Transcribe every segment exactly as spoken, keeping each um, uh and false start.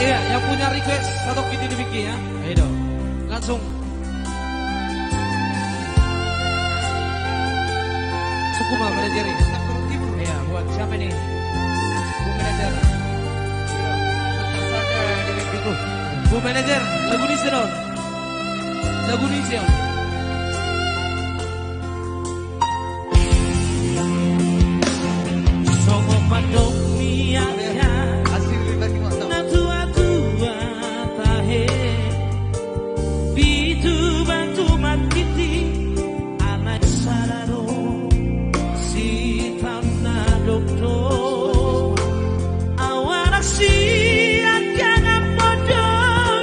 Iya, yang punya request satu kiti di Biki ya. Ayo dong. Langsung. Sukuma manajer ini. Iya, buat siapa ini? Bu manajer. Bu manajer, lagu ni sidon. Lagu ni sidon. Songon pandok ni angka natuatua tahe, pitu batu martiti, anak sada do sitaon na dokdok. Au anak sian angka na podo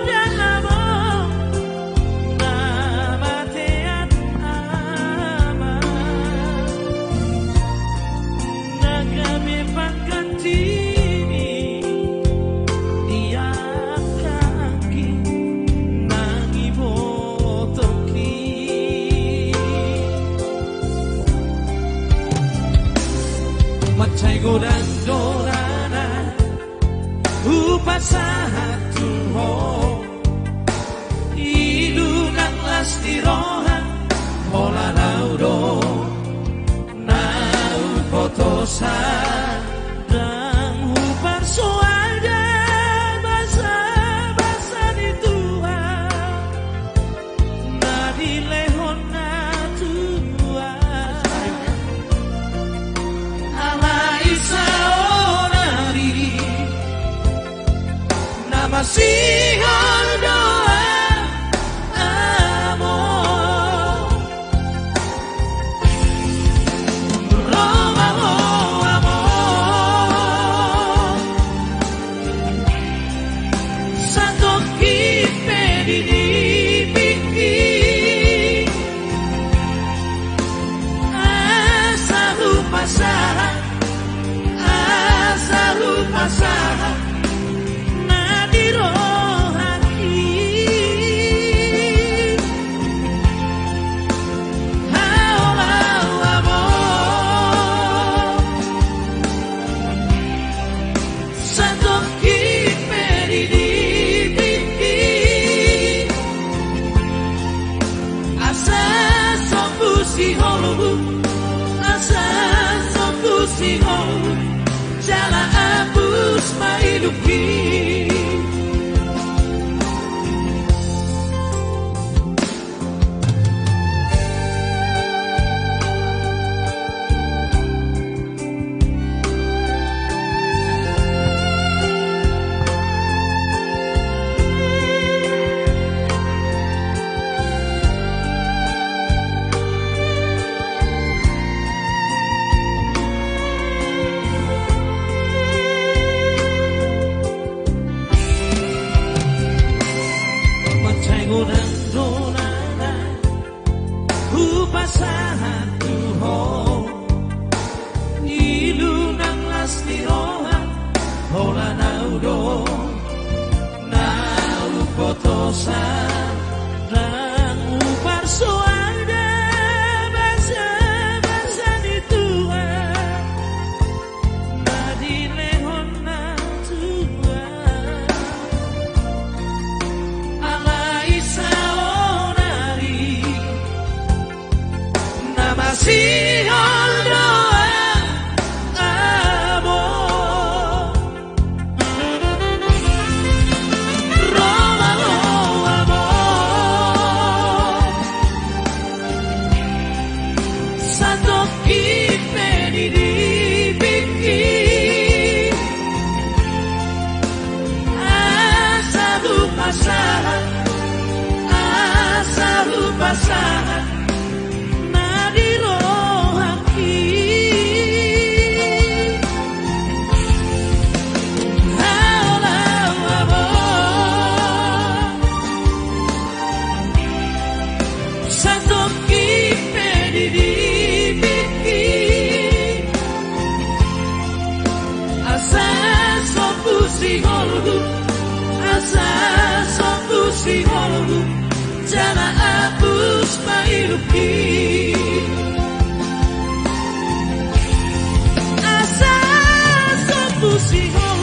dang amang na matean ama, na gabe pangganti ni angka anggi na dibotohi. Mansai godang do na hupasahat tu ho, ilu nang las ni roha, holan au do na hupotosan. Dang huparsoada basabasa ni Tuhan na dilehon na tua. Alai saonari na masihol do amang. Ro ma ho amang, satongkin pe di dipingki. Asa hupasahat, asa hupasahat na di rohangki. Haola au amang, satongkin pe di dipingki. Asa sombu sihol, asa sombu sihol, jala apus ma ilungki. Mansai godang do na hupasahat tu ho, ilu nang las ni roha, holan au do na hupotosan. Dang huparsoada basabasa ni Tuhan na dilehon na tua. Alai saonari na masihol do amang. Ro ma ho amang, satongkin pe di dipingki. Asa hupasahat, asa hupasahat na di rohangki. Haola au amang, satongkin pe di dipingki. Asa sombu sihol, asa sombu sihol, jala apus ma ilungki. Asa sombu sihol,